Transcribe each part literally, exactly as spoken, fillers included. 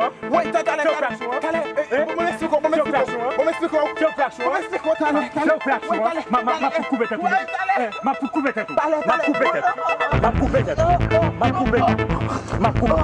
Woy, talè, talè, talè. Bon, mwen eksplike w, bon, mwen eksplike w. Bon, mwen eksplike w. Bon, mwen eksplike w, talè, talè. Woy, talè. M ap, m ap, m ap fout koupe tèt ou. Woy, talè. M ap fout koupe tèt ou. M ap koupe tèt ou. M ap koupe tèt ou. M ap koupe tèt ou. M ap koupe.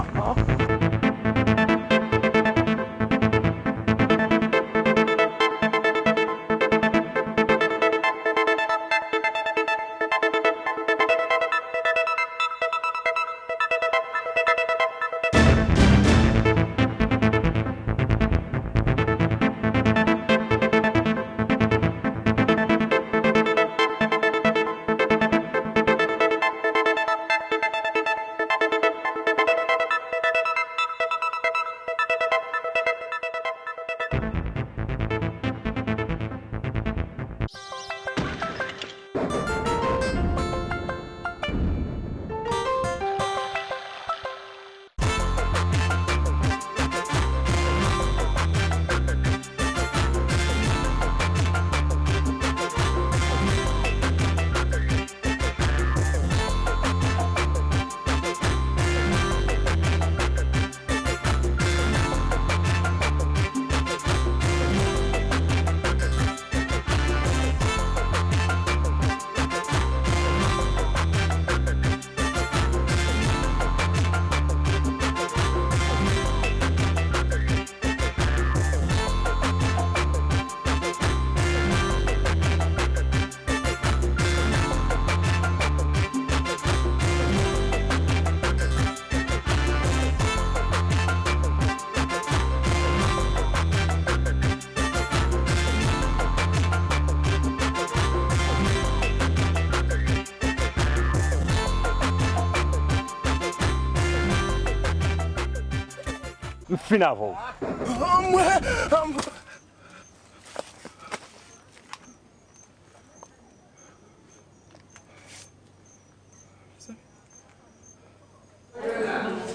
M fin avè w.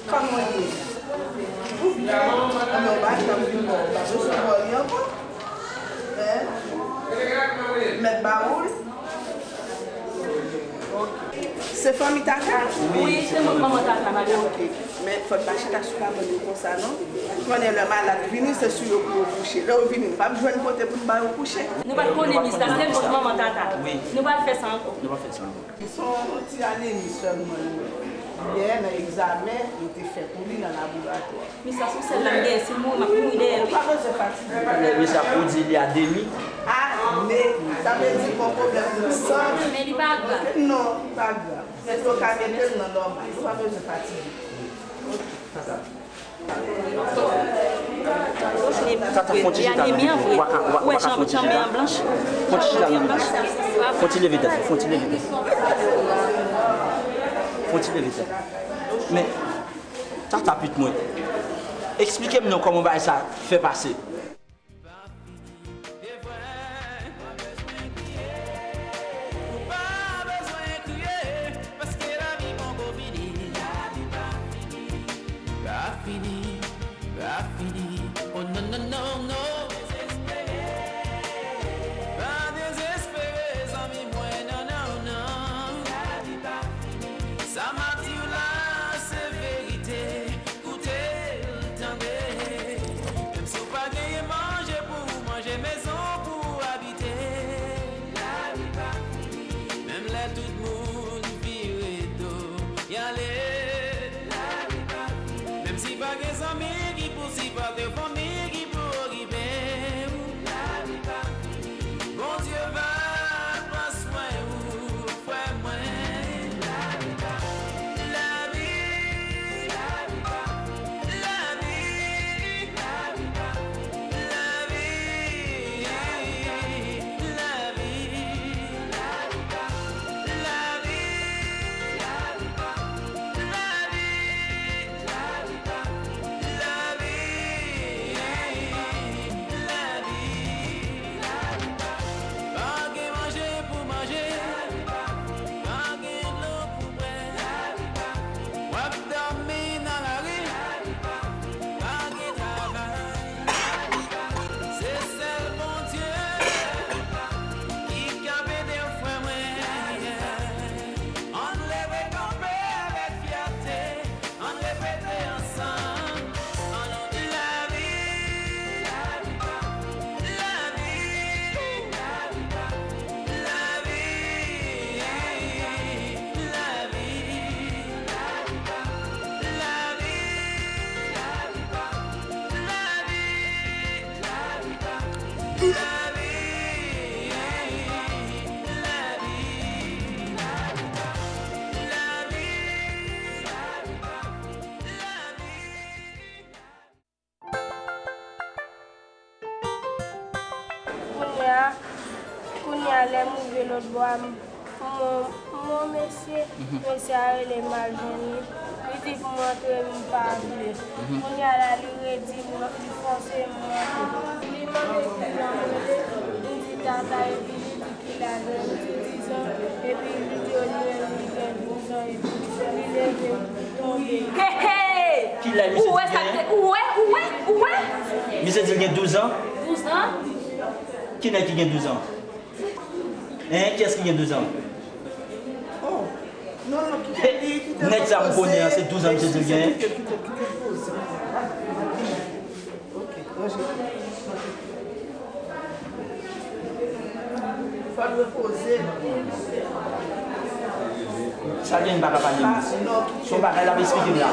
Kòman w ye? Ou byen? Anben, w pa janm vin bò, w pa bezwen bò li ankò. Hein? Mèt ba ou l? Ok. Se fanmi Tata? Wi, se manman Tata, madanm. Ok. Men fò n pa chita sou kabann yo konsa, non. Konnen lè malad vini, se sou yo pou yo kouche. Lè yo vini, nou p ap jwenn kote pou n ba yo kouche. Nou pa t konnen, Miss, la, se fòt manman Tata. Wi. Nou pa t fè sa ankò. Nou pa fè sa ankò. Se yon ti anemi sèlman li ye. Yè, nan egzamen, yo te fè pou li nan laboratwa. Miss, la, se yon sèl la m genyen. Si l mouri, m ap mouri dèyè l, wi. Ou pa bezwen fatige. Mesye ap pou di li a demi. Ane. Sa vle di gon pwoblèm nan san. Men li pa grav. Non, li pa grav. Mèt yo ka mete l nan nòmal. Ou pa bezwen fatige. Tata, fon ti chita nan miwo. Ou pa ka, ou pa, ou pa ka fon ti chita. Fon ti chita nan miwo. Fon ti leve tèt. Fon ti leve tèt. Fon ti leve tèt. Men, Tata pit mwen. Eksplike m non kòman bagay sa fè pase. Pa fini, se vre, pa bezwen kriye. Ou pa bezwen kriye, paske lavi poko fini. Lavi pa fini, pa fini, pa fini. Oh non, non, non, non. Dezespere, pa dezespere, zanmi mwen, non, non, non. Lavi pa fini. Sa m ap di w la, se verite. Koute l, tande. Menm si w pa gen Kounye a, kounye a, lè m rive lòt bò a, m, m, m wè yon mesye, mesye a rele m al jwenn li. Li di pou m antre, m pa vle. Kounye a la, li redi m, li fòse m antre. Li mande ki jan m rele, m di Tata, epi li di ki laj mwen, m di dizan, epi li di yo li menm li gen douzan, epi li leve, li tonbe. He, he! Ki laj misye di l genyen? Ou wè sa k te, ou wè, ou wè, ou wè? Misye di l gen douzan? Douzan? Ki nèg ki gen douzan? Hein, kiyès ki gen douzan? Oh, non, non, kite l, kite l. Nèg sa m konnen an, se douzan misye di l genyen. Kite l, kite l, kite l poze. Ok, ranje. Fò l repoze. Sa gen m pa ka pale m. Se yon bagay l ap esplike m la.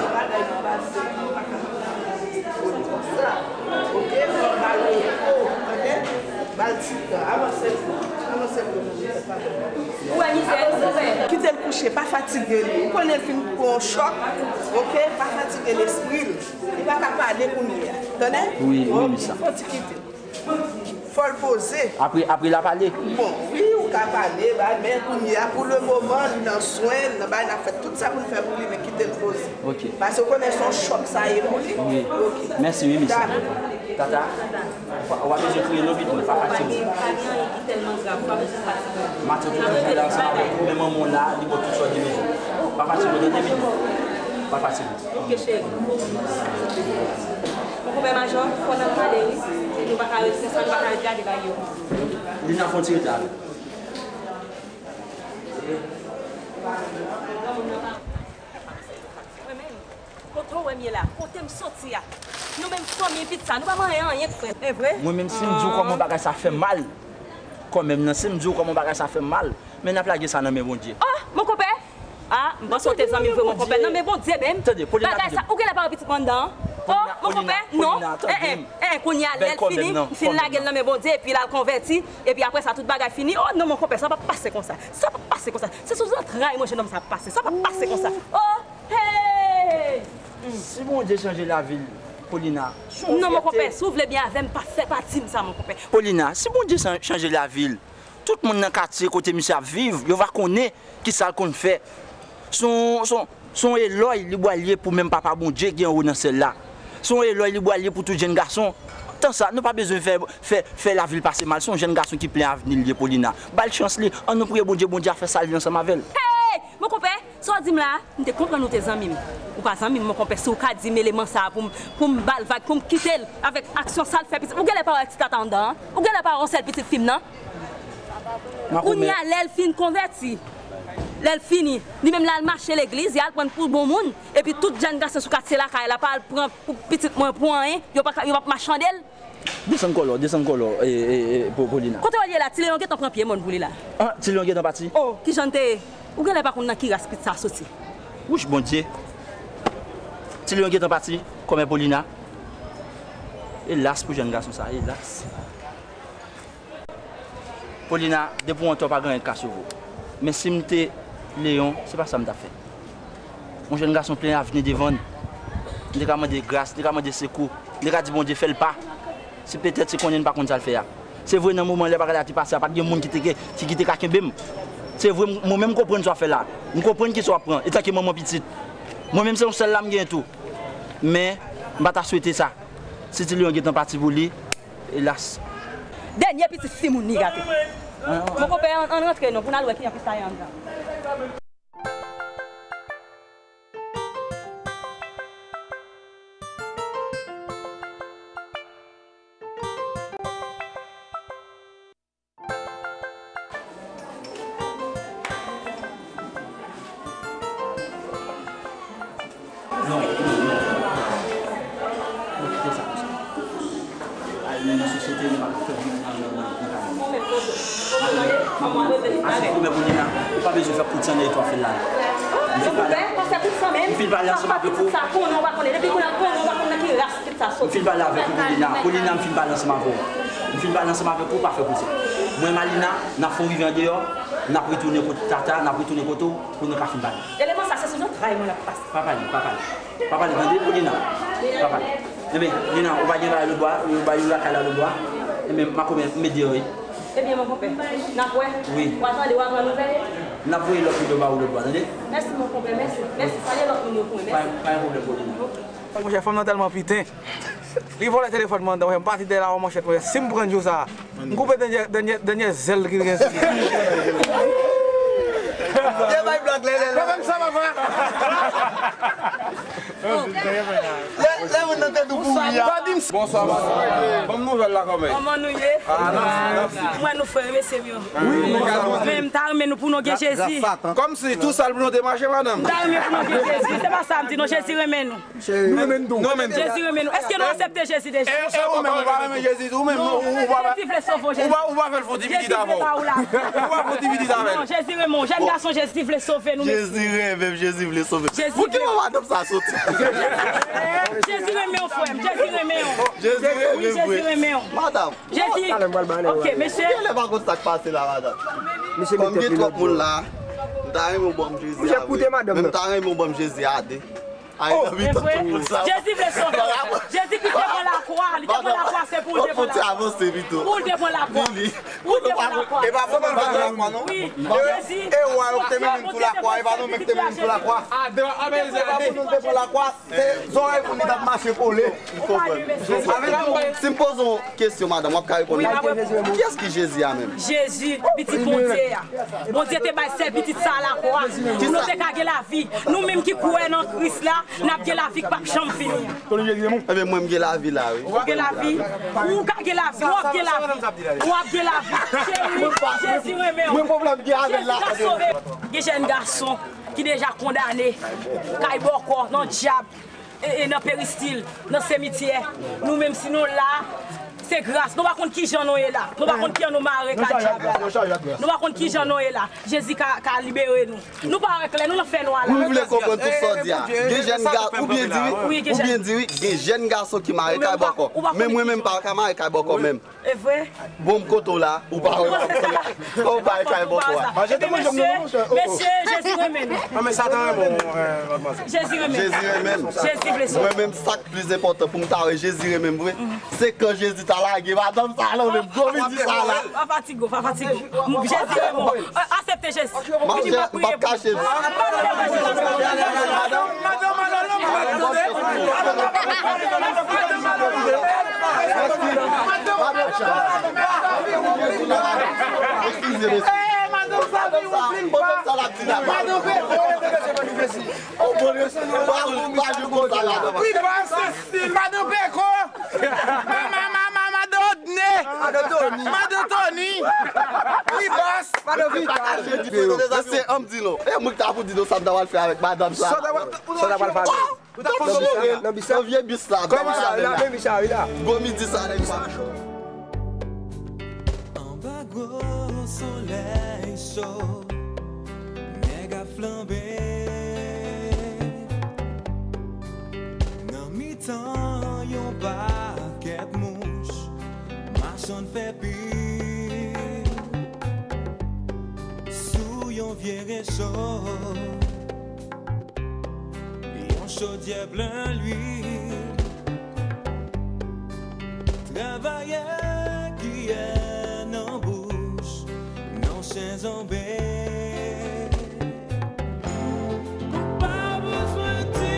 Ok, fò l ba l repo, tande? Ba l ti tan. Avanse pou, avanse pou nou. Ou wè mizè, ou wè. Kite l kouche, pa fatige li. Ou konnen l fin pran yon chòk, ok? Pa fatige lespri l. Li pa ka pale kounye a. Tande? Wi, wi, mi sa. Fò ti kite l. Fò l poze. Apre, apre l a pale? Bon, wi, ou ka pale, bay, men kounye a, pou le moman, li nan swen, li nan bay, n ap fè tout sa pou n fè pou li, men kite l poze. Ok. Paske ou konnen se yon chòk sa ye pou li. Wi. Ok. Mèsi, wi, mèsi. Dakò. Tata, w ap bezwen kriye non, pitit, pa fatige. Pa gen anyen ki tèlman grav, pa bezwen fatige. Matant ou toujou la ansanm avèk ou, men manman w la, li ba w tout sa w te bezwen. Pa fatige, tande, pitit. Pa fatige. Ok, cheri. Mon konpè Majò, fò n al pale, wi. Nou pa ka ret konsa, nou pa ka ret gade bagay yo konsa. Lina, fè yon ti ret la. Mwen menm, kote w wè m ye la? Kote m soti a? Nou menm fanmi pitit sa, nou pa manyen anyen k fèt, e vre? Mwen menm, si m di w kòman bagay sa fè m mal, kòmèm nan, si m di w kòman bagay sa fè m mal, men n ap lage sa nan men Bondye. Oh, mon konpè! Ah, m panse w te zanmi m vre, mon konpè. Nan men Bondye menm. Tande, Paulina, bagay sa, ou genlè pa wè pitit mwen anndan an? Oh, mon konpè, non. Eh, eh, eh, kounye a, lè l fini, m fin lage l nan men Bondye, epi l al konvèti, epi apre sa, tout bagay fini. Oh, non, mon konpè, sa p ap pase konsa. Sa p ap pase konsa. Se sou zantray mwen jennonm sa ap pase. Sa p ap pase konsa. Oh, hey! Si Bondye chanje lavi l, Paulina, non, mon konpè, si w vle byen avè m, pa fè pa di m sa, mon konpè. Paulina, si Bondye chan-, chanje lavi l, tout moun nan katye kote misye ap viv, yo va konnen kisa l konn fè. Se yon, se yon, se yon elòy li pral ye pou menm Papa Bondye ki anwo nan syèl la. Se yon elòy li pral ye pou tout jèn gason. Tan sa, nou pa bezwen fè, fè, fè lavi l pase mal. Se yon jèn gason ki plen avni l ye, Paulina. Ba l chans li. Ann nou priye Bondye, Bondye a fè sa l vle ansanm avè l. Hey! Mon konpè, sa w di m la a, m te konprann ou te zanmi m. Ou pa zanmi m, mon konpè, si w ka di m eleman sa a pou m, pou m ba l vag, pou m kite l avèk aksyon sa l fè pitit. Ou genlè pa wè ti tata anndan an? Ou genlè pa wè yon sèl pitit fi m nan? Kounye a, lè l fin konvèti, lè l fini, li menm l al mache legliz, y al pran l pou bon moun, epi tout jèn gason sou katye lakay la pa al pran pou pitit mwen pou anyen, yo pa ka, yo p ap machande l. Desann kòlò, desann kòlò, e, e, e, Paulina. Kote w ye la? Ti Leyon gentan pran pye mòn pou li la. Ah, Ti Leyon gentan pati? Oh, kijan l te ye? Ou genlè pa konn nan ki ras pitit sa soti. Wouch, Bondye. Ti Leyon gentan pati, kòmè Paulina. Elas pou jèn gason sa, elas. Paulina, depi w antò pa gen anyen k ka sove w. Men si m te Leyon, se pa sa m t ap fè. Yon jèn gason plen avni devan n. M te ka mande gras, m te ka mande sekou. M te ka di Bondye fè l pa. Si petèt se konnen n pa konn sa l fè a. Se vre nan moman lè bagay la te pase a, pa t gen moun ki te ke, ki, ki te ka kenbe m. Se vre, m, mwen menm m konprann sa w ap fè la. M konprann kisa w ap pran, etanke manman pitit. Mwen menm se yon sèl la m genyen tou. Men, m pa ta swete sa. Si Ti Leyon gentan pati pou li, elas. Dènye pitit timoun li gate. Mon konpè, ann, ann rantre non, pou n al wè kijan pitit sa ye anndan. Non, non, non. Nou kite sa konsa. Al menm nan sosyete, nou pa ka fè moun nan, nan, nan, nan kay. Madanm, madanm, ase kòmè pou Lina, ou pa bezwen fè kout san nan etwa fè l la. M fin pale, m fin pale ansanm avèk ou. M fin pale avèk ou, Lina. Pou Lina, m fin pale ansanm avè w. M fin pale ansanm avèk ou, pa fè pwoze. Mwen, Malina, n ap fè yon rive andeyò, n ap retounen kote Tata, n ap retounen kote w pou nou ka fin pale. Eleman sa, se sou zantray mwen l ap pase. Pa pale, pa pale. Pa pale, tande, Lina. Pa pale. Ebyen, Lina, ou pa gen bagay lòtbò a, ou pa gen lakay la lòtbò a. Ebyen, m ap met deyò, wi. Ebyen, mon konpè, n ap wè. Wi. W a tande, w a pran nouvèl. N ap voye lòt videyo ba ou lòtbò a, tande? Mèsi, mon konpè, mèsi. Mèsi, salye lòt moun yo pou mwen, mèsi. Pa, pa gen pwoblèm, Lina. Ok. Monchè, fanm nan tèlman piten. Li vòlè telefòn mwen anndan, monchè, m pati dèyè la, monchè, si m pran jou sa, m koupe dènyè, dènyè, dènyè zèl ki gen sou li. Yo bay blòk lè, lè, lè. Papa m sa, papa. Lè, lè moun nan te dou pou wi a. Bonswa, bonswa. Ban m nouvèl la kanmenm. Kòman nou ye? Ah, n ap, n ap. Mwen nou frè mesye m yo. Wi, nou ka. Men m ta renmen nou pou nou gen Jezi. Kòmsi tou sal pou nou te mache, madanm. M ta renmen pou nou gen Jezi. Se pa sa m di non, Jezi renmen nou. Nou renmen nou tou. Nou renmen nou. Jezi renmen nou. Èske nou aksepte Jezi deja? E, e ou menm, ou pa renmen Jezi tou? Ou menm, ou, ou pa, Jezi vle sove w, ou pa, ou pa fè l fè yon ti pitit avè w. Ou pa fè yon ti pitit avè l. Non, Jezi renmen w. Jèn gason, Jezi vle sove nou, mesye. Jezi renmen m, Jezi vle sove m. Jezi vle. Pou ki bò madanm sa soti? Jezi renmen w, frè m. Jezi renmen w. Jezi renmen m vre. Wi, Jezi renmen w. Madanm. Jezi. Ok, mesye. Genlè pa konn sa k pase la, madanm. Kòm gen twòp moun la, m ta renmen w ban m Jezi a vre. Men m ta renmen w ban m Jezi a de. Ay, nan mitan tout moun sa. Jezi vle sove w. Jezi ki te pran lakwa, li te pran lakwa, se pou l te pran lakwa. Pou l te pran lakwa. Pou l te pran lakwa. E pa pou nou te pran lakwa, non? Wi, Jezi. E wa yo te mennen l sou lakwa, e pa nou menm ki te mennen l sou lakwa. Adan, amen, Jezi. E pa pou nou te pran lakwa, se zòrèy pou nou t ap mache kole. M konprann. Avèk nou, si m poze w kesyon, madanm, w ap ka reponn mwen. Kiyès ki Jezi a menm? Jezi, pitit Bondye a. Bondye te bay sèl pitit sa a lakwa pou nou te ka gen lavi. Nou menm ki kwè nan Kris la, n ap gen lavi k p ap janm fini an. Ebyen, mwen, m gen lavi la, wi. Ou gen lavi? Ou ka gen lavi, w ap gen lavi. W ap gen lavi. Cheri, Jezi renmen w. Jezi ka sove w. Gen jèn gason ki deja kondane kay bòkò, nan dyab, e, e nan peristil, nan simityè. Nou menm, si nou la, se gras. Nou pa konn kijan nou ye la. Nou pa konn kijan nou mare kay dyab la. Nou pa konn kijan nou ye la. Jezi ka, ka libere nou. Nou pa wè klè, nou nan fènwa la. Ou vle konprann tout sa w di a. Gen jèn ga-, ou byen di wi, ou byen di wi, gen jèn gason ki mare kay bòkò. Men mwen menm, m pa ka mare kay bòkò menm. E vre? Bon, m kote w la, ou pa wè. Ou pa wè kay bòkò a. Mesye, mesye, Jezi renmen nou. Jezi renmen nou. Jezi vle sove. Mwen menm, sa k plis enpòtan pou m ta wè Jezi renmen m vre, se kan Jezi ta lage madanm sa a nan men m, gwo midi sa a la. Pa fatige w, pa fatige w. Jezi renmen w. Aksepte Jezi. Machè, m p ap kache. Eskize, mesye. Madanm sa, madanm sa, madanm sa, l ap di la. Madanm Peko, rete mesye, ban nou plezi. Ou bon, mesye, nou pa, pa jwe konsa, madanm. Wi, bas, madanm Peko. Mama, mama, madanm Odne. Madanm Tony. Madanm Tony. Wi, bas. Madanm Vita. Mesye, an m di nou. E mwen ki ta pou di nou sa m ta pral fè avèk madanm sa. Sa w ta pral fè avè l? Nan bis la? Nan vye bis la. Kòm sa, la, men bis la, wi, la. Gwo midi sa, nèg sa. Anba gwo solèy cho, nèg ap flanbe. Nan mitan yon pakèt mouch, machann fè pil sou yon vye recho. Yon chodyè plen lwil. Travayè kiyè nan bouch, nan chen zonbe. Ou pa bezwen di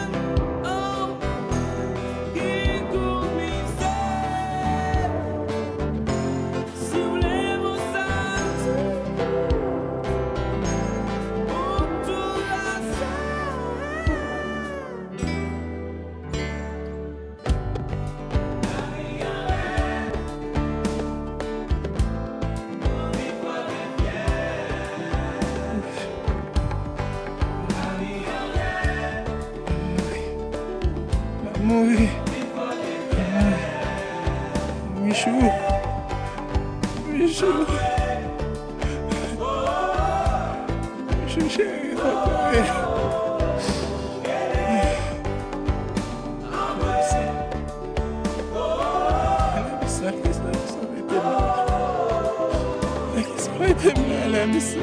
m, oh, ki gou mizè. Si w leve w santi ou tou lase. Mouri. Michou. Michou. Michou cheri, papa. Sa ki sa? Sa.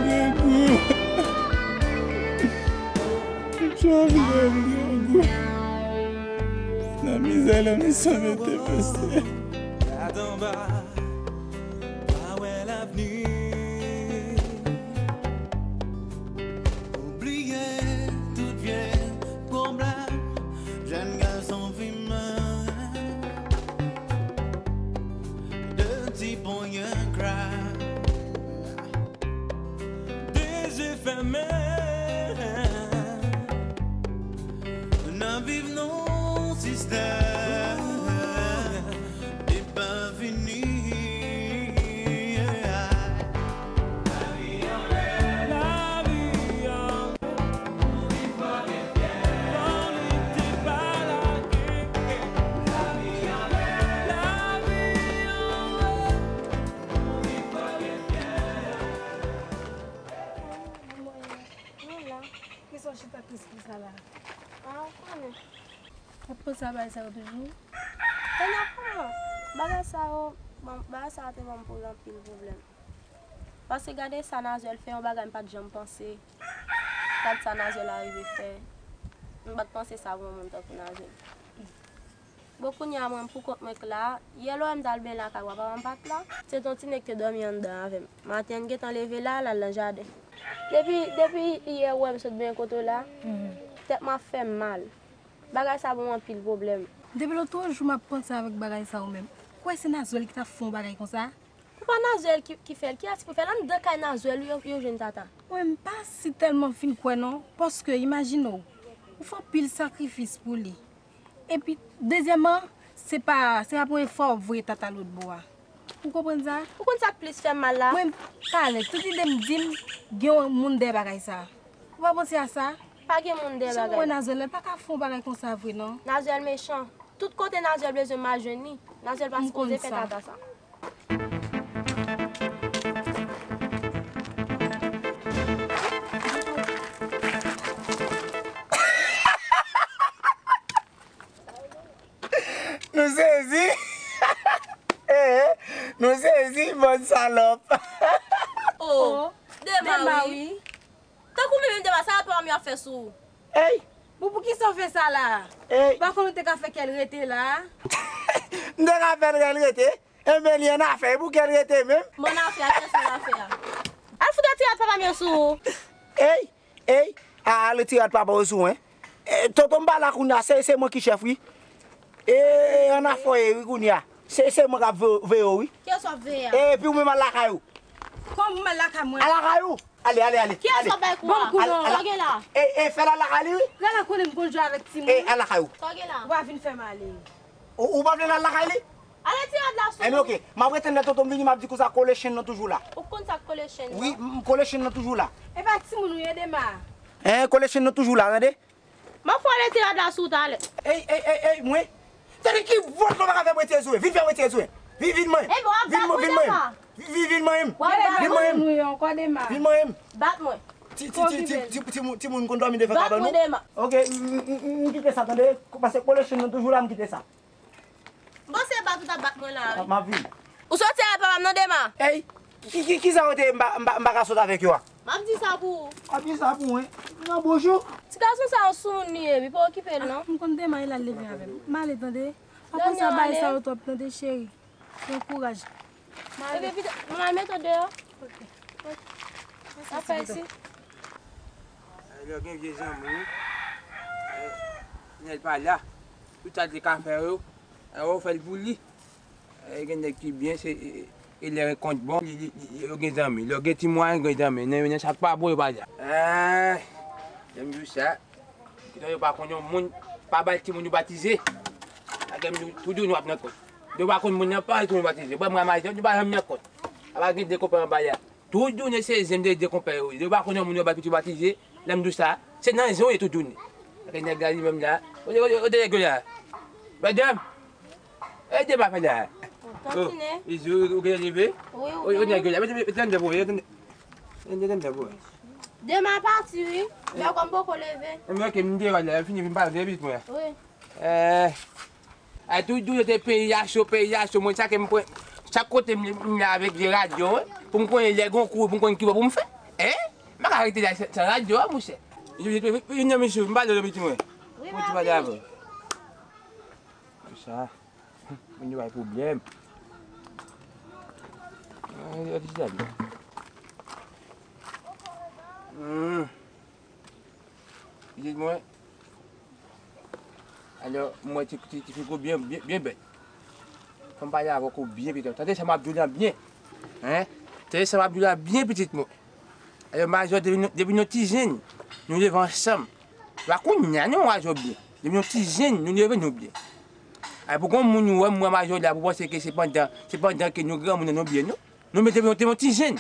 Grangou. Sa vle m, Grangou. Nan mizè, nan mizè, mete pase. Gad anba, pa wè lavni. Oubliye tout vye pwoblèm, jèn gason fimen, de ti ponyen crack, de je fèmen, n ap viv nan sistèm. Epa vini. Mwen la, kisa w chita tris konsa la? Ah, ou konnen. W ap panse a bagay sa yo toujou? E nan kòman? Bagay sa yo, bon, bagay sa yo te ban m pou anpil pwoblèm. Paske gade sa Nazwèl fè, yon bagay m pa t janm panse. Gad sa Nazwèl arive fè. M pa t panse sa pou yon moun tankou Nazwèl. Bon, kounye a mwen, m pou kont mwen k la. Yè lè w wè m t al benyen lakay papa m, m pa t la. Se t yon ti nèg te dòmi anndan avè m. Maten an, m gentan leve la, l al nan jaden. Depi, depi yè ou wè m sot benyen kote w la, tèt mwen ap fè m mal. Bagay sa ban m anpil pwoblèm. Depi lòt jou m ap panse avèk bagay sa yo menm. Ou kwè se Nazwèl ki t ap fè yon bagay konsa? Se pa Nazwèl ki, ki fè l. Kiyès ki pou fè l? Anndan kay Nazwèl, wi, yo, yo jwenn Tata. Mwen, m pa si tèlman fin kwè non, paske imajine w, ou fè anpil sakrifis pou li. Epi, dezyèmman, se pa, se pa premye fwa w ap voye Tata lòt bò a. Ou konprann sa? Ou konn sa k plis fè m mal la? Mwen, talè, tout ide m di m gen yon moun dèyè bagay sa. Ou pa panse a sa? Pa gen moun dèyè bagay la. Jan m wè Nazwèl la, l pa ka fè yon bagay konsa vre non. Nazwèl mechan. Tout kote Nazwèl bezwen m al jwenn li. Nazwèl pa sipoze fè Tata sa. Nou sezi. Eh, nou sezi, bann salòp. Oh, Dema wi. Tankou menm Dema, sa papa m ap fè sou ou. Ey! Bon, poukisa w fè sa la? Ey! Ou pa konn ou te ka fè kè l rete la? M te ka fè l kè l rete? Enben, li annafè, e pou kè l rete menm? Bon, annafè a, kiyès annafè a? Al fout yon ti rad papa m yo sou ou. Ey! Ey! A, al ti rad papa w sou ou, en. E, tonton m pa la kounye a, se, se mwen ki chèf, wi. E, annafè w ye, wi, kounye a. Se, se mwen k ap ve-, veye w, wi. Kiyès w ap veye a? E, epi ou menm al lakay ou. Kòman pou m al lakay mwen? Al lakay ou. Ale, ale, ale. Kiyès w ap bay kou a? Ban m kou non. Sa w gen la? E, e, fè l al lakay li, wi. Gala konnen m konn jwe avèk timoun. E, al lakay ou. Sa w gen la? Ou pa vin fè m ale. Ou, ou pa vle n al lakay li? Ale ti rad la sou ou. Enben, oke. M ap rete lè tonton m vini, m ap di konsa kole chenn nan toujou la. Ou konn sa k kole chenn nan? Wi, m, kole chenn nan toujou la. E pa timoun ou ye, Dema? Hein, kole chenn nan toujou la, tande? M ap fè w ale ti rad la sou ou talè. Ey, ey, ey, ey, mwen. Tande ki vòt nou pa ka fè mwen tire sou ou. Vin fè mwen tire sou ou. Vin, vin mwen. Enben, w ap bat mwen, Dema. Vin, vin, vin mwen. W ap bat mwen. Vin mwen. Bat mwen. Ti, ti, ti, ti, ti, ti, timoun, timoun konn dòmi devan kabann nou. Bat mwen, Dema. Oke, m, m, m, m kite sa, tande. Paske kole chenn nan toujou la, m kite sa. Bon, se bat ou t ap bat mwen la, wi. M ap vini. Ou soti avèk papa m nan, Dema. Ey, ki, ki, ki sa yo te ye m pa, m pa, m pa ka sot avèk yo a? M ap di sa pou ou. M ap di sa pou ou, wi. Nan bonjou. Ti gason sa yon soumoun li ye, wi, pa okipe l, non. Ah, m konn Dema, e l al leve avè m. M ale, tande. Pa panse a bagay sa yo twòp, tande, cheri. Bon kouraj. Epi pita, mwen al mete w deyò. Ok. Sa fè isi. Lè w gen vye zanmi, wi. Lè l pa la, tout sa l te ka fè yo, ou fè l pou li. Gen nèg ki byen, se, e lè kont bon, li, li, li, yo gen zanmi. Lè w gen ti mwayen, gen zanmi. Nan, nan sa k pa bon, yo pa la. Lè m di w sa, Kite yo pa konn yon moun, pa bay timoun yo batize. Lagè m di w, tout jounen w ap nan kòt. Yo pa konn moun nan, pa bay timoun batize. Bwè mwen mayi, yo pa janm nan kòt. A pa gen de konpè anba la. Tout jounen se zen de, de konpè yo. Yo pa konn yon moun yo bay pitit batize. Lè m di w sa, se nan zen yo tout jounen. Lagè nèg la li menm la. O, o, o, o, de nèg yo la. Madanm. E de pa fè la. Tantine. Izo, ou gen leve? Wi, ou gen. O, o, nèg yo la. Mete, mete, mete anndan pou mwen. Mete anndan pou mwen. Demen a pati, wi. Lè kòm poko leve. Mwen ke m te wè lè fini vin pale de pitit mwen. Wi. Eh. Ay, tou, tou, yo te peyi a cho, peyi a cho. Mwen, chak m pran, chak kote m, m la avèk de radyo, wi. Pou m konnen lè gon kou, pou m konnen ki bò pou m fè. Eh? M pa ka rete la san, san radyo a, monchè. Yo, yo, yo, yo, non, mesye, m pale de pitit mwen. Wi, m ap vini. Mwen ti pale avè w. Sa. Moun yo bay pwoblèm. Ay, yo di sa. Hmm. Pitit mwen. Alò, mwen ti, ti, ti fi kou byen, byen, byen bèt. Fò m pale avè w kou byen, pitit mwen. Tande sa m ap di w la byen. Hein? Tande sa m ap di w la byen, pitit mwen. Alò, majò, depi nou, depi nou ti jenn, nou leve ansanm. Pa kounye a, non, majò byen. Depi nou ti jenn, nou leve nou byen. Ay, pou gon moun ou wè m wè majò la, pou panse ke se pandan, se pandan ke nou granmoun nou byen, non. Nou mete nou te yon ti jenn.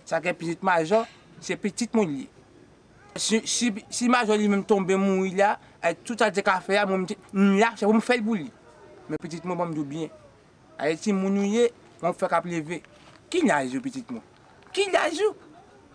Sa ke pitit majò, se pitit mwen li ye. Si, si, si majò li menm tonbe mouri la, ay, tout sa l te ka fè a, mwen, m te, m la, se pou m fè l pou li. Men pitit mwen, ban m di w byen. Ay, timoun ou ye, w ap fè k ap leve. Ki laj ou, pitit mwen? Ki laj ou?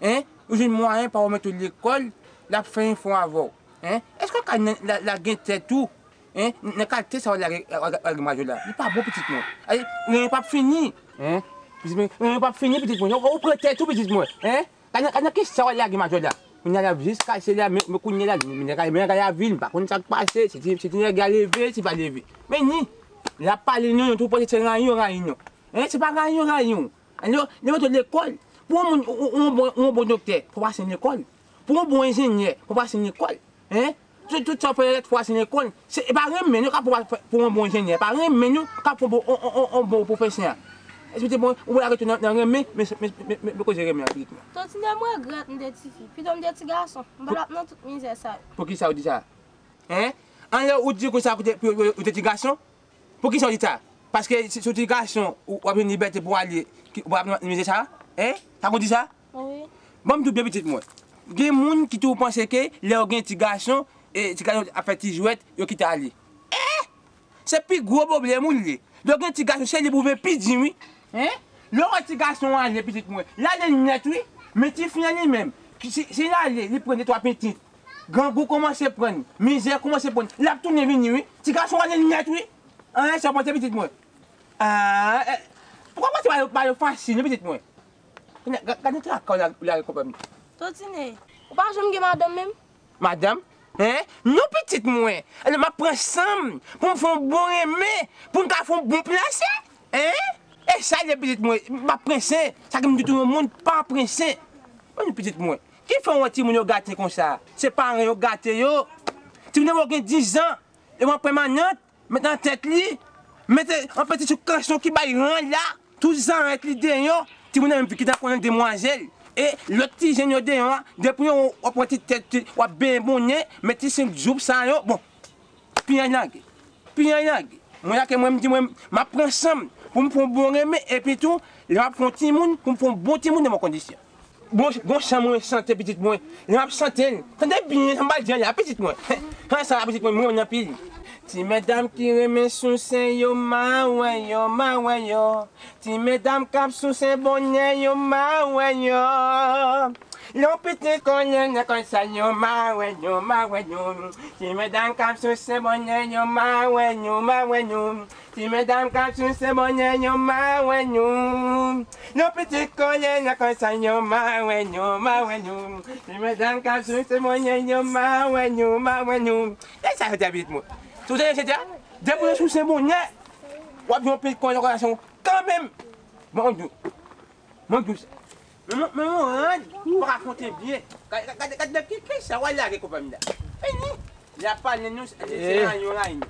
Hein? Ou jwenn mwayen pa w mete w lekòl, l ap fè enfò avè w. Hein? Èske w ka la, la gen tèt ou? Hein? Nan kalite sa w lage, lage, lage majò la. Li pa bon, pitit mwen. Ay, renmen p ap fini. Hein? Pitit mwen, renmen p ap fini, pitit mwen. Ou, ou pran tèt ou, pitit mwen. Hein? Gade, gade nan kisa w al lage majò la. Kounye a l ap jis kase la, men, men kounye a la, men nèg la, men nèg la vin, m pa konn sa k pase, si ti, si ti nèg la leve, si pa leve. Men ni, l ap pale non, non, tou panse se rayon, rayon. Hein, se pa rayon, rayon. Alò, lè w antre lekòl, pou yon moun, yon, yon bon, yon bon doktè, fò w pase lekòl. Pou yon bon enjenyè, fò w pase lekòl. Hein? Tout, tout sa w fè lòt fwa se lekòl. Se, e pa renmen nou k ap fè pou yon bon enjenyè. E pa renmen nou k ap fè yon bon, yon, yon, yon, yon bon pwofesè. Èske te bon, ou wè arete nan, nan renmen, men, men, men, men, men koze renmen an, pitit mwen. Ton Tine, m regrèt m te tifi. Pito m te ti gason. M pa t ap nan tout mizè sa yo. Poukisa w di sa? Hein? Anlè ou di konsa ou te, ou, ou, ou te ti gason? Poukisa w di sa? Paske si, si w ti gason, ou, w ap jwenn libète pou w ale, ki, ou p ap nan mizè sa? Hein? Sa k ou di sa? Wi. Ban m di w byen, pitit mwen. Gen moun ki toujou panse ke lè yo gen ti gason, e ti gason ap fè ti jwèt, yo kite ale. Eh! Se pi gwo pwoblèm ou li ye. Lè w gen ti gason, se li pou w vin pi di, wi. Hein? Lè w wè ti gason ale, pitit mwen, l ale nèt, wi. Men ti fi an li menm, ki si, si l ale, li pran de twa pitit. Grangou kòmanse pran l, mizè kòmanse pran l, l ap tounen vini, wi. Ti gason ale nèt, wi. An, sa w panse, pitit mwen? Ah, eh, poukò w panse ba yo, ba yo fasil, wi, pitit mwen? Gade, gade traka w la, w lage konpè m. Ton Tine, ou pa janm gen madanm menm? Madanm? Hein? Non, pitit mwen. Alò, m ap pran san m pou m fè yon bon renmen, pou m ka fè yon bon plase. Hein? E sa l ye, pitit mwen. M pa prense. Sa ki m di tou, yon moun pa prense. Mwen, pitit mwen. Ki fè w wè timoun yo gate konsa? Se paran yo gate yo. Timoun yo gen diz an, yo pran pèmanant. Met nan tèt li, mete yon peti sou kanson ki bay ran la. Tout zanrèt li deyò. Timoun nan menm ki ta konnen demwazèl. E lòt ti jenn yo deyò a, depi yo w ap wè ti tèt, w ap benyen bonnen, met ti senk joup sa yo. Bon, piyan lage. Piyan lage. Mwen la ke mwen, m di mwen, m ap pran san m pou m fè yon bon renmen, epi tou, lè m ap fè yon timoun, pou m fè yon bon timoun nan bon kondisyon. Bon, bon chan mwen chante pitit mwen. Lè m ap chante l, tande byen sa m pral di an la, pitit mwen. An sa la, pitit mwen, mwen renmen anpil. Ti medam ki renmen souse yo, m a wè yo, m a wè yo. Ti medam k ap souse bonnè yo, m a wè yo. Yon pitit kòlè nan kòsal yo, m a wè yo, m a wè yo. Ti medam k ap souse bonnè yo, m a wè yo, m a wè yo. Ti medam k ap souse bonnè yo, m a wè nou. Nou pitit kole nan konsa yo, m a wè nou, m a wè nou. Ti medam k ap souse bonnè yo, m a wè nou, m a wè nou. E sa yo te abit mwen. Si w tande chante a, depi yo souse bonnè, w ap jwenn yon pitit kole nan konsa kanmenm. Bon, Mwen dous. Men mwen, men mwen rann, ou pa ka konte byen. Gade, gade, gade, gade ki, ki sa w al lage konpè m la. Fini. Li ap pale nou, se, se, se ranyon, ranyon.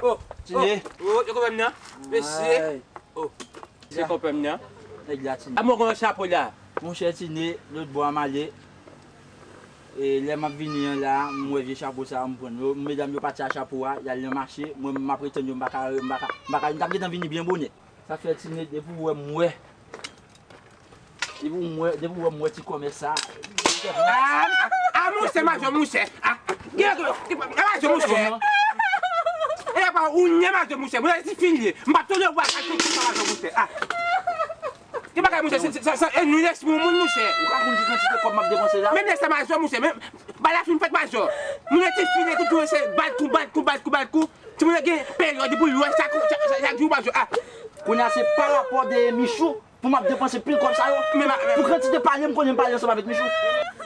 Oh, oh, oh, se konpè m nan. Mesye. Oh, se konpè m nan. Nèg la, Tine. A mwen konn chapo la. Monchè Tine, lòt bò a m ale. E lè m ap vini an la, m wè vye chapo sa a, m pran l. Yo, medam yo pati a chapo a, y al nan mache. Mwen, m ap ret tann yo, m pa ka, m pa ka, m pa ka, m t ap gentan vini byen bonè. Sa fè Tine, depi w wè m wè. Depi w wè, depi w wè m wè ti kòmès sa. A, a, monchè, majò, monchè. A, gen, gen, majò, monchè. E pa ou nye majò, monchè. Mwen ti fi l ye. M pa tolere w ak ti majò, monchè. A. Ki bagay, monchè, se, se, se, se, e nou lespri yon moun, monchè. Ou ka konn ki kantite kòb m ap depanse la? Menm lè sa, majò, monchè, menm bal la fin fèt, majò. Moun yo ti file tout, se bal kou, bal kou, bal kou, bal kou. Timoun yo gen peryòd pou lwe chak, chak, chak, chak jou, majò. Ah. Kounye a, se pa rapò de Michou pou m ap depanse pil kòb sa yo. Men, ma, men, pou kantite pale m konnen m pale ansanm avèk Michou.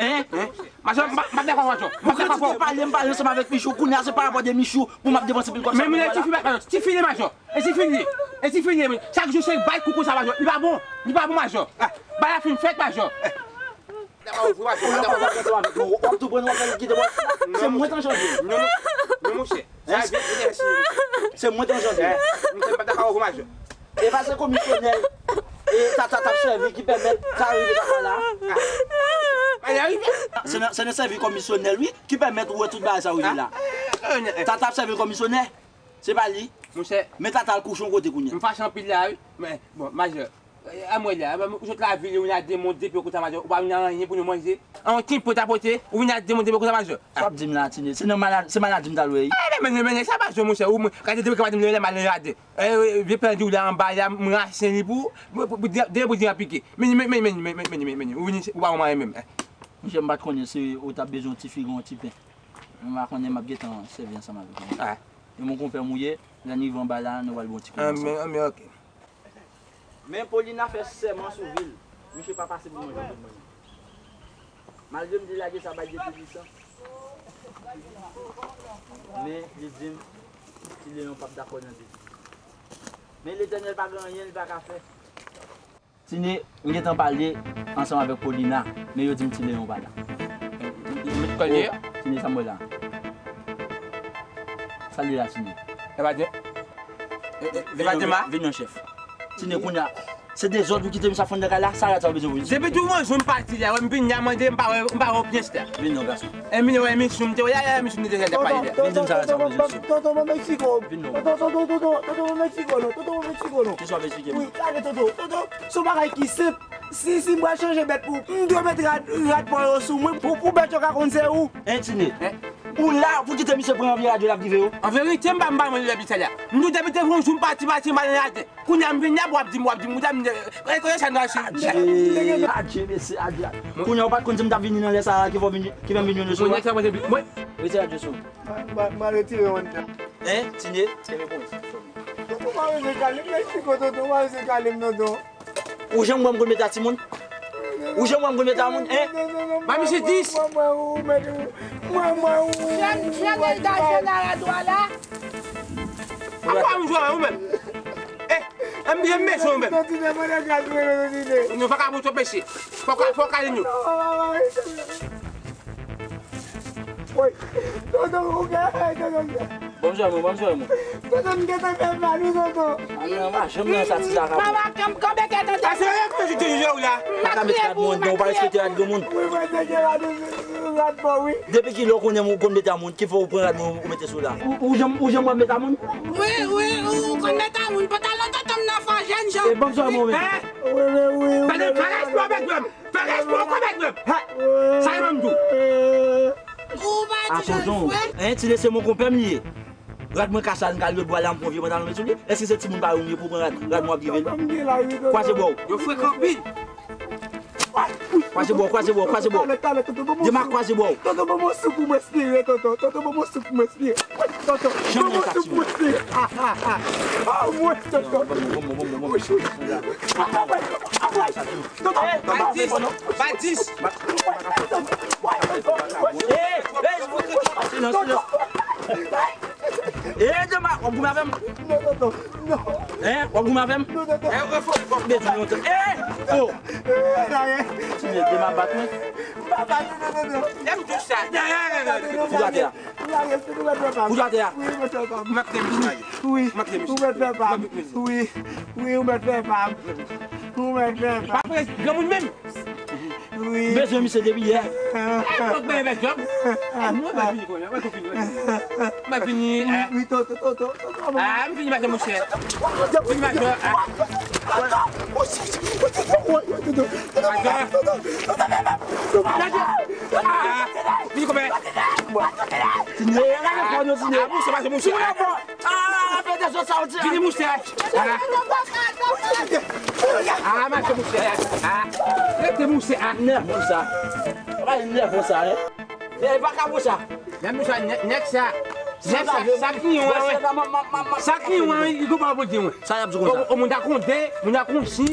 Hein? Hein? Majò, m pa, m pa dakò, majò. M pa dakò. Pou kantite pale m pale ansanm avèk Michou, kounye a, se pa rapò de Michou pou m ap depanse pil kòb sa. Men, men, ti file, majò, ti file, majò. E ti fini. E ti fini, wi. Chak jou se bal kou konsa, majò. Li pa bon. Li pa bon, majò. Ah, bal la fin fèt, majò. W ap tou pran, w ap fè l kite bò. Se mwen t an janvye. Non, non, non, monchè. Sa vye, vye, vye. Se mwen t an janvye. Eh, m pa dakò avè w, majò. E pa se komisyonè e Tata t ap sèvi ki pèmèt sa rive papa la. Ah. Bagay la rive. Se nan, se nan sèvi komisyonè, wi, ki pèmèt ou wè tout bagay sa rive la. Ah, eh, eh, eh. Tata ap sèvi komisyonè. Se pa li. Monchè. Men Tata al kouche yon kote kounye a. M fache anpil la, wi. Men, bon, majò. Eh, a mwen la, eh, ou sot lavil, ou vin a de moun, de pye konsa, majò. Ou pa vin a anyen pou nou manje. An ti po ta pote, ou vin a de moun, de pye konsa, majò. Sa w ap di m la, Tine? Se nan malad-, se maladi m t al wè, wi. Eh, men, men, men, sa majò, monchè. Ou, mwen, gade de pye maladi m, lè mal, lè a de. Eh, vye plan di w la anba, la, m rache li pou, pou, pou, pou, de, de, pou di an pike. Men, men, men, ou vini, ou pa wè mwen menm, eh. Monchè, m pa t konnen si ou t ap bezwen yon ti figo, yon ti pen. M pa konnen, m ap gentan sèvi ansanm avèk ou. Ah. E mon konpè m ou ye, lè n rive anba la, nou pral bon ti kou ansanm. Ah, men, ah, men, ok. Men Paulina fè sèman sou vi l. Misye pa pase pou manje pou mwen. Malgre m te lage sa bay Dye Toupisan, men li di m, Ti Leyon p ap dakò nan de. Men Letènèl pa gen anyen li pa ka fè. Tine, m gentan pale ansanm avèk Paulina, men yo di m Ti Leyon pa la. Kòl ye? Oh, Tine, sa m wè la? Sa l ye la, Tine? E pa di, e, e, e pa di ma? Vin non, chèf. Tine, kounye a, se dezòd ou kite m sa fon nan kay la, sa rad sa w bezwen pou li? Depi tou mwen jou m pati la, wè m vin la mande, m pa wè, m pa wè yon pyès la. Vin non, gason. E mi wè, e mi sou m te wè, e mi sou m te wè, pa li la. Vin di m sa rad sa w bezwen sou. Toto, Toto, Toto, Mexico. Vin non. Toto, Toto, Toto, Toto, Mexico, non. Toto, Mexico, non. Kisa w ap eksplike m? Wi, gade, Toto, Toto. Se yon bagay ki senp. Si, si m pral chanje bèt pou ou, m dwe met rad, rad pa w yo sou mwen pou, pou bèt yo ka konn se ou. Hein, Tine? Hein? Ou la pou kite misye pran vye rad yo l ap drive yo? An verite, m pa, m pa renmen lè misye la. M tou depi te yon jou m pati, pati, m pa nan laten. Kounye a m vin la, w ap di m, w ap di m, w ap di m, e, kote sa n pral chita? Adje, adje, mesye, adje. Kounye a ou pa t konn si m t ap vini nan lè sa a ki fè w vini, ki fè m vin jwenn yo sou la? Mwen, nèg sa mwen te vin, mwen. Retire rad yo sou. M a, m a, m a retire yon nan. Hein, Tine? Tonton, pa bezwen kale m, Mexico, tonton, pa bezwen kale m, tonton. Ou janm wè m konn mete a timoun? Ou janm wè m konn mete a moun, hein? Ba misye dis. Mwen, mwen, ou mèt, mwen, mwen, ou. Jan, jan nèg gason nan radwa la. Apa ou jwe ou menm? Eh, m byen mechan ou menm. Tonton, mwen nan gaz mwen, tonton. Nou pa ka pou twòp mesye. Fò ka, fò ka nou. Woy, tonton, ou gen, tonton, gen. Bon, jwè mwen, bon, jwè mwen. Tonton, m gentan fè mal, wi, tonton. A, non, pa janm nan sa, ti Zaka. Mama, kanm, kanpe kè, tonton. Ase, e, kòman ti jwè ou la? Pa ka met rad mwen anndan, ou pa respekte rad granmoun. Wi, mwen te gen rad, rad pa w, wi. Depi kilè w konnen ou konn mete a moun, ki fè w pran rad mwen ou mete sou la? Ou, ou janm, ou janm wè m mete a moun? Wi, wi, ou konn mete a moun. Pantalon tonton m nan fò, jèn jan. E, bon, jwè mwen, men. Hein? Wi, wi, wi, wi. Gade, fè respè w, bèk mwen. Fè respè w, bèk mwen. Hein? Sa e mwen m di w. Ou pa di jan frè. A tonton, hein, ti lese mon konpè m li ye. Rad mwen kase a, n kal lòt bò la, m pran vye pantalon met sou li. Èske se timoun pa yo m ye pou pran rad, rad mwen ap drive l? Kwaze bò w. Yo frekan anpil. Kwaze bò w, kwaze bò w, kwaze bò w. Dema kwaze bò w. Tonton, ban mwen souf pou m respire, tonton. Tonton, ban mwen souf pou m respire. Tonton, ban mwen souf pou m respire. Ah, ah, ah. Oh, mwen, tonton. Bon, bon, bon, bon, bon, bon. Tonton, tonton. Ba dis, ba dis. Silans, silans. Eh, Dema, w ap goumen avè m? Non, tonton, non. Hein? W ap goumen avè m? Non, tonton. Eh, oh, fò, fò. Bezwen lontan. Eh, oh. Tine, Dema bat mwen. M pa bat ou, non, tonton. Lèm touch sa. Fouti atè a. Fouti atè a. Wi, ou mèt fè pa m. Wi, ou mèt fè pa m. Wi, wi, ou mèt fè pa m. Ou mèt fè pa m. Pa prese, granmoun menm. Wi. M bezwen misye depi yè. Eh, fòk mwen mèt jòb. Eh, mwen mèt vini kounye a, mwen tou fini. Mwen fini, eh. Wi, tonton, tonton, tonton. Ah, m fini mache, monchè. Fini mache, ah. Mache. Ah, vini kòmè. Tine, lage fò non, Tine. Ah, monchè, mache, monchè. Ah. Fè de zòt sa ou di. Vini mouche. Ah. Ah, mache mouche. Ah. Rete mouche. Ah. Nèf moun sa. Sa pa nèf moun sa, hein. E pa ka pou sa. Nèg sa, nèg sa. Nèg sa, sa ki yon, sa ki yon, li konprann pou di, wi. Sa y ap di konsa. O, o, moun ta konte, moun ta konsi.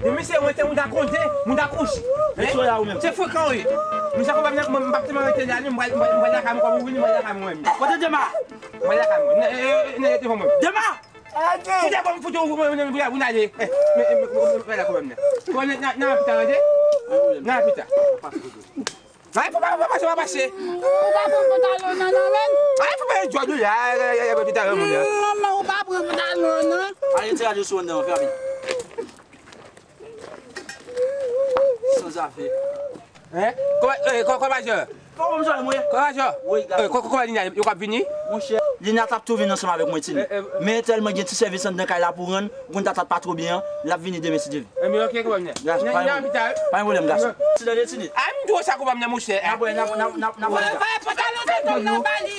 Men misye, wi, se moun ta konte, moun ta konsi. Hein? Se frekan, wi. Moun sa konprann, mwen, mwen, m p ap te mwen rete la, non, mwen, mwen, mwen lakay mwen, kòm ou vini, mwen lakay mwen, mwen. Kote Dema? Mwen lakay mwen. Nè, e, e, nè, te fò mwen. Dema! Fout bon, fout bon, mwen, mwen, mwen, mwen ale. Eh, mwen, mwen, mwen, mwen lakay mwen, mwen. Mwen, nan, nan, nan, pita, tande? Nan, pita. Ay, fò pa, fò pa pase, fò pa pase. Ou pa pran pantalon nan, non, men. Ay, fò pa jòj ou la, ay, ay, ay, ay, pita, moun la. Non, men ou pa pran pantalon nan. Ale, ti radyo sou nan, fè rapid. San zafè. Hein? Kòman, eh, kò-, kòman jè? Kòman jè, mwen? Kòman jè? Wi, gason. Eh, kò-, kòman Lina, yo k ap vini? Monchè, Lina t ap tou vin ansanm avèk mwen, Tini. Eh, eh. Men tèlman gen ti sèvis anndan kay la pou rann, Ou konn tata pa two byen, l ap vini demen si Dye vle. Ebyen, ok, konprann mwen. Gason, pa gen pwoblèm, gason. Ti danje, Tini. Ay, m di w sa konprann mwen, monchè. N ap wè, n ap, n ap, n ap, n ap wè. Voye pantalon sa nan ba li.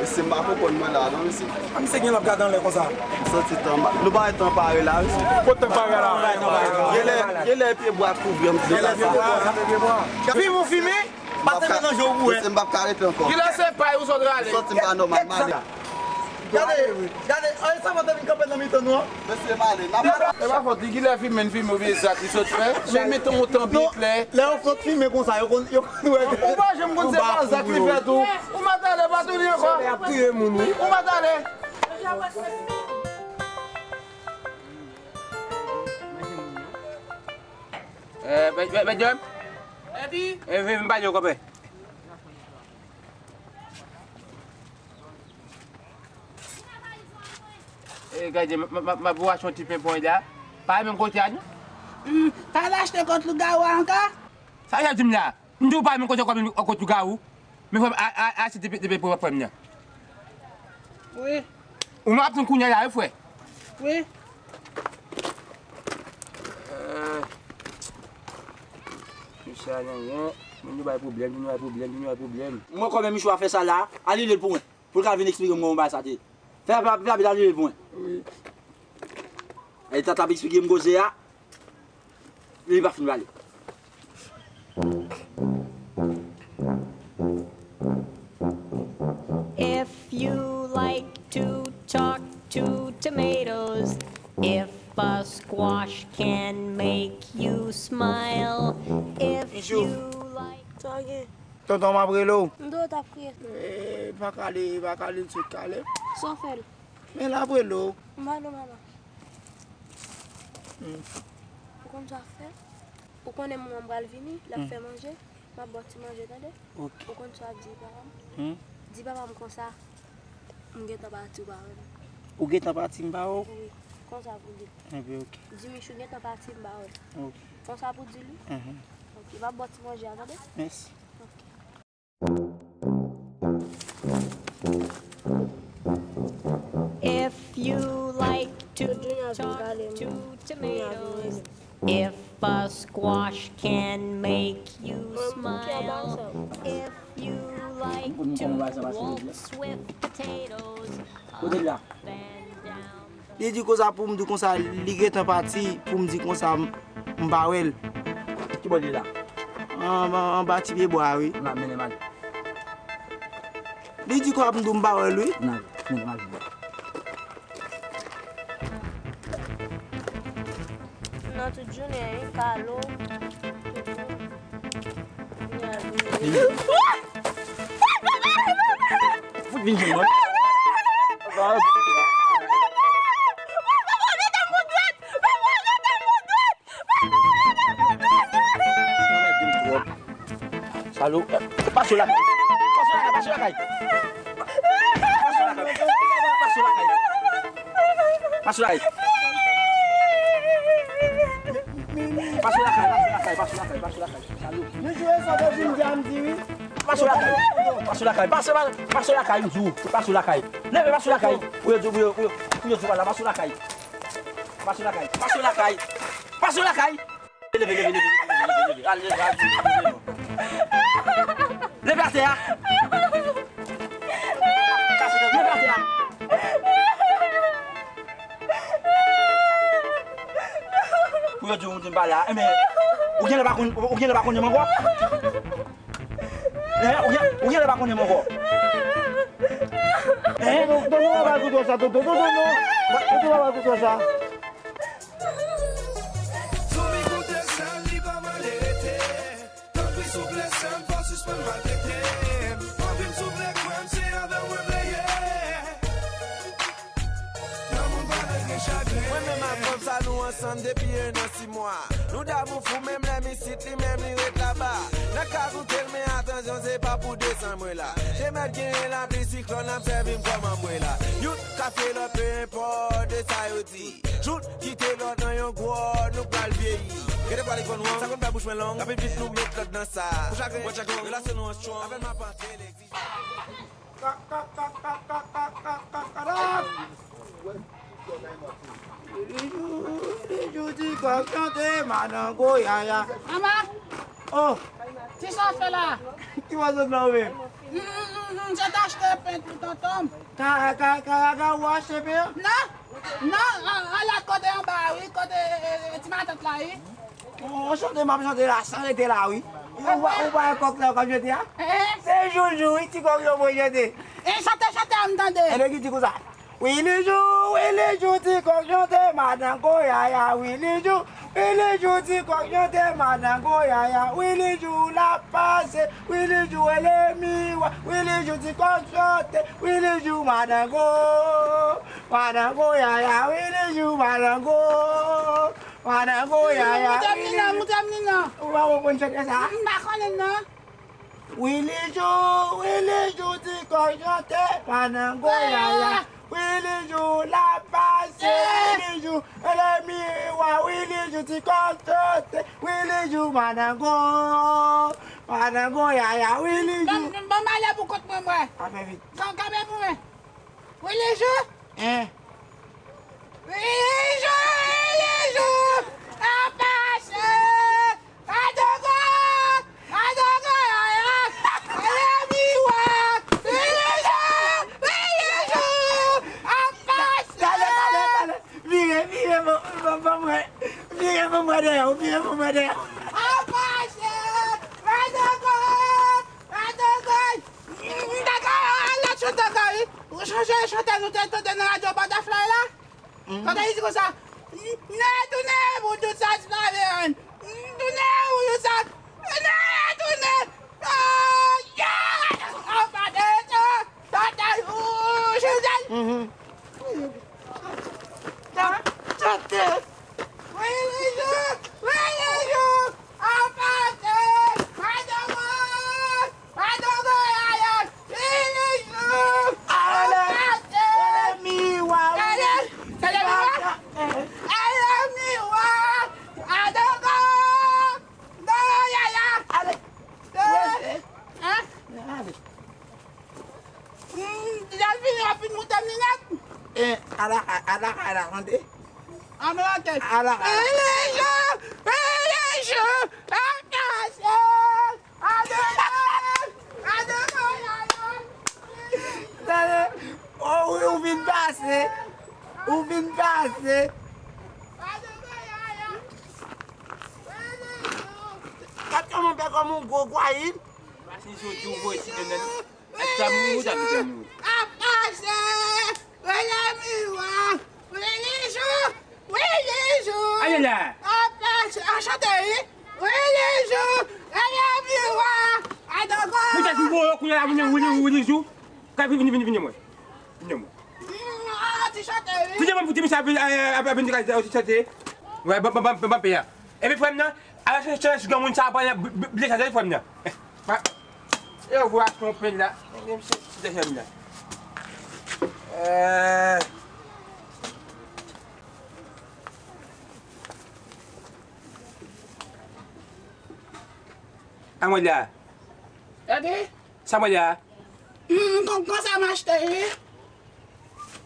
E se m pa konprann mwen la, non, mesye. A, misye gen l ap gade anlè konsa. M santi tan ma-, nou pa wè tan pare la, mesye. Kot tan pare la? Genlè, genlè pye bwa kouvri an, m di sa. Genlè pye bwa, sa pye bwa. Fim ou fime? Pase nan je w pou wè. Mesye, m p ap ka rete ankò. Kilè se pay ou sot rale? Sòti m pa nòmal, m ale. Gade, gade, an sa mwen te vin kanpe nan mitan nou an. Mesye, m ale, n ap... E pa fòt li, kilè fime n fime oubyen zak li sot fè? Men mete yon tan byen klè. Lè yon fòt fime konsa, yo konn, yo konn wè. Ou pa janm konn se pa zak li fè tou. Ou mèt ale, pa tounen ankò. Ou mèt ale. Eh, mè-, mè-, medam. Epi? Eh, vin, vin pale, konpè. Eh, gade, m, m, m, m ap achte yon ti pen pou mwen la. Pa menm kote a, non? Hmm, pa al achte kòt lougawou a ankò? Sa w ap di m la? M di w pa menm kote kòm kot lougawou. Men frè m, a, a, a, se te, te, te pou frè m nan. Wi. Ou m ap tann kounye a la, wi, frè. Wi. Eh. Mesye a nan yon, moun yo bay pwoblèm, moun yo bay pwoblèm, moun yo bay pwoblèm. Mwen kwè menm Michou a fè sa la, ale li pou mwen. Pou l ka vin eksplike m kòman bagay sa te ye. Fè, fè, fè, fè, ale li pou mwen. Wi. E tata ap eksplike m koze a. Li pa fin pale. If you like to talk to tomatoes, if a squash can make you smile, if you like... Sa gen? Tonton, m ap rele w. M di w t ap kriye. Eh, pa kale, pa kale, tout kale. Sa w fè l? Men l ap rele w. M pa nan mama. Hmm. Ou konn sa w ap fè? Ou konnen manman m pral vini, l ap fè manje, m ap ba w ti manje, tande? Ok. Ou konn sa w ap di papa m? Hmm. Di papa m konsa, m gentan pati, ou pa wè m. Ou gentan pati, m pa wè w? Wi, konsa pou di l. Enben, ok. Di Michou gentan pati, m pa wè l. Ok. Konsa pou di l, wi. Mhm. Ok, m ap ba w ti manje a, tande? Mèsi. Ok. If you like to talk to tomatoes, if a squash can make you smile, if you like to waltz with potatoes, up and down. Li di konsa pou m di konsa, li gentan pati, pou m di konsa m, m pa wè l. Ki bò li la? An, an, anba ti pye bwa a, wi. N a mennen m ale. Li di konsa pou m di w m pa wè l, wi. N a, mennen m ale. Nan tout jounen, wi, kalo, tout moun. Fout vin jwenn mwen. Sa mèt vin twòp. Salop. Pase lakay. Pase lakay, pase lakay. Pase lakay. Pase lakay. Pase lakay. Pase lakay, pase lakay, pase lakay, pase lakay. Salop. Nou jwe sa w vin di a m di wi. Pase lakay. Pase lakay. Pase, pase lakay, m di w. Pase lakay. Leve, pase lakay. Pou yo di, pou yo, pou yo, pou yo di w pa la, pase lakay. Pase lakay. Pase lakay. Pase lakay. Leve, leve, leve, leve, leve, leve. Al, leve, al, leve, leve. Leve atè a. Pou yo di w m di m pa la. Enben, ou genlè pa konn, ou genlè pa konnen m ankò? Hein? Ou gen, ou genlè pa konnen m ankò? Hein? Tonton, pa bay kout sa, tonton, tonton, non. Tonton, pa bay kout sa. Zanmi koute sèl, li pa mal rete. Tanpri souple sè m, fò sispann maltrete m. Anvi m souple kwè m, se avè w mwen vle ye. Lanmou pa rete chagren. Mwen menm ak fanm sa nou ansanm depi en an sis mwa. Nou damou fou menm lè m isit, li menm li ret laba. N ap ka koute l, men atansyon, se pa pou desann mwen la. Te mèt genyen lapli siklòn, ap sèvi m kòm anbrela. Youn ka fye lòt, pe enpòt de sa yo di. Jouk kite lòt nan yon gwòt, nou pral vyeyi. Gade pale kò nou an, sa konn fè bouch mwen long. Rapid vit nou met lòt nan sa. Pou chagren, relasyon nou an strong. Avè l m ap antre legliz. Ka, ka, ka, ka, ka, ka, ka, ka, ka, ka. Lijou, lijou, ti kòk chante, madanm Goyaya. Mama! Oh! Kisa w fè la? Ki pase la ou menm? M, m, m, m sot achte pen pou tonton m. Ka, ka, ka, ka, ou achte pen an? Non! Non, an, an lòt kote anba a, wi, kote, e, e, ti matant la, wi. Ou, ou chante, m ap chante la, san rete la, wi. Ou, ou, ou pa wè kòk la k ap chante a? Eh. Se Joujou, wi, ti kòk yo voye chante. E chante, chante, an m tande. Enben, ki di konsa? Wi, Lijou, wi, Lijou, ti kòk chante, madanm Goyaya, wi, Lijou. Wi, Lijou, ti kòk chante, madanm Goyaya, wi, Lijou, l ap pase, wi, Lijou, e le miwa, wi, Lijou, ti kòk chante, wi, Lijou, madanm Go. Madanm Goyaya, wi, Lijou, madanm Go. Madanm Goyaya, wi, Lijou. Moutre m li non, moutre m li non. Ou pa konprann chante sa? M pa konnen non. Wi, Lijou, wi, Lijou, ti kòk chante, madanm Goyaya. Wi, Lijou, l ap pase, wi, Lijou, e le miwa, wi, Lijou, ti kòk chante, wi, Lijou, madanm Go. Madanm Goyaya, wi, Lijou. Ban, ban m ale pou kont mwen, mwen. A fè vit. Kan, kanpe pou mwen. Wi, Lijou. Hein? Wi, Lijou, wi, Lijou, ap pase. Madanm Go, madanm Go, yaya. Wi, Lijou, wi, Lijou, ap pase. Talè, talè, talè. Vire, vire, ban, ban, ban mwen. Vire, ban mwen dèyè w, vire, ban mwen dèyè w. Ap pase. Madanm Go, madanm Go. M ta ka al lòt chante ankò wi. Ou chanje chante nou te tande nan radyo Butterfly la? Kote li di konsa? M tounen pou tout sa disparèt. M tounen pou tout sa. M tounen, tounen. Oh, yeah! Oh, pa de to, to, to, oh, chante. Chante. Wi, Lijou, wi, Lijou. Apase, madanm mwen, madanm mwen, ale, Lijou. Ale, ale, miwa, ale, ale, miwa. Ale, miwa, madanm mwen, madanm mwen, yaya. Ale, ale. Hein? Ale. Hmm, lè l vini, w ap vin moute m linèt. Eh, ala, ala, ala, tande. An mwen tèt. Ala, ala. Elijah! Elijah! Attention! Attention! Attention! Tande. Oh, wi, ou vin pase. Ou vin pase. Gad kòman w fè kòm yon gwo gwayil. Pase jodi ou voye ti nènè. Èske w ap mouri ou ta kite mouri? Ap pase! Rele miwa! Wi, Lijou! Wi, Lijou! Ale la! Ap pase! An chante, wi! Wi, Lijou! Rele miwa! Adogo! Poutèt ou voye kounye a la, vini, vini, vini, Lijou! Kay, vini, vini, vini, mwen. Vini, mwen. Mm, an ti chante, wi! Kite mwen pou ti misye ap vin, ap, ap, ap vin ti chante. Wè, ban, ban, ban, ban, ban, pè a. Epi frè m nan, ala chanje, chanje sou granmoun sa, pran bl-, bl-, blye sa, frè m nan. Eh, pa, yo vwa twonpe la. Menm si, si te fè m la. Eh. Amwè la. Gade. Sa mwen la? Hmm, kon, konsa m achte, wi.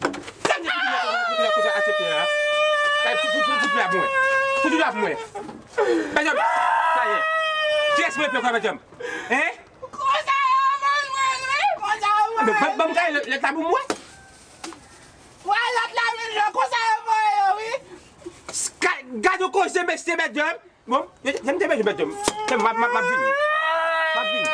Gade, gade, gade, gade, gade, gade, aksepte la. Gade, fout, fout, fout, fout la pou mwen. Fout la pou mwen. Mèt djòb, sa ye. Kiyès mwen pè kwa, mèt djòb? Hein? Konsa yo vann mwen, wi, konsa yo vann mwen. Ban, ban m kay lè, lè ta pou mwen. Wè, lòt la menm jan, konsa yo voye yo, wi. Gade, Nou koze mesye, medam. Bon, yo, yo, yo, yo, yo, yo, m ap, m ap, m ap vini. M ap vini.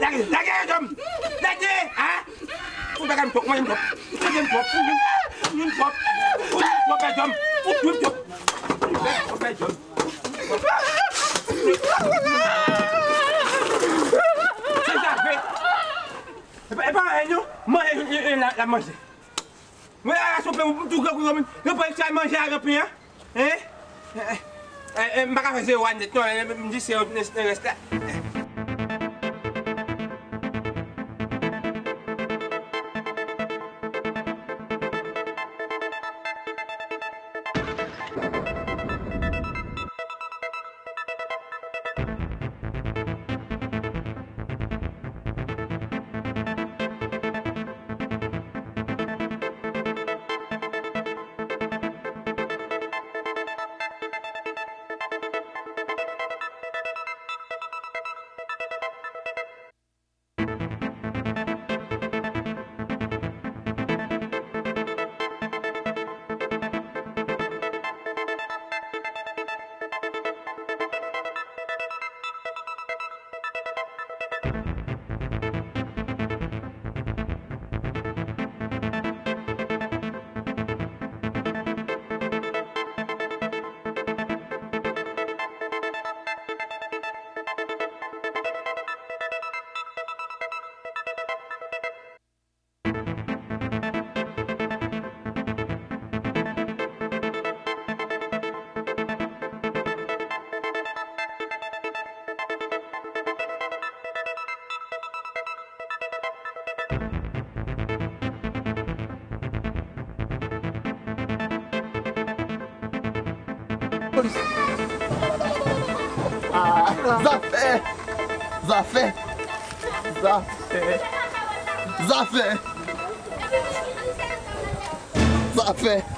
Lage, lage, medam! Lage, ha? Ou pa ka m twòp, mwen m twòp. Mwen m twòp, ou menm, ou menm twòp. Ou menm twòp, medam. Ou menm twòp. Ou menm twòp, medam. Sa sa fè? E pa, e pa anyen, non. Manje, e, e, la, la manje. Mwen la, la soupe, m tou gran kou, yo pran ekstra manje a gran pen an. Hein? Eh, eh, eh, m pa ka fè zewo a nèt, non, eh, m di se nan rès la. Ah, zafè! Zafè! Zafè! Zafè! Zafè!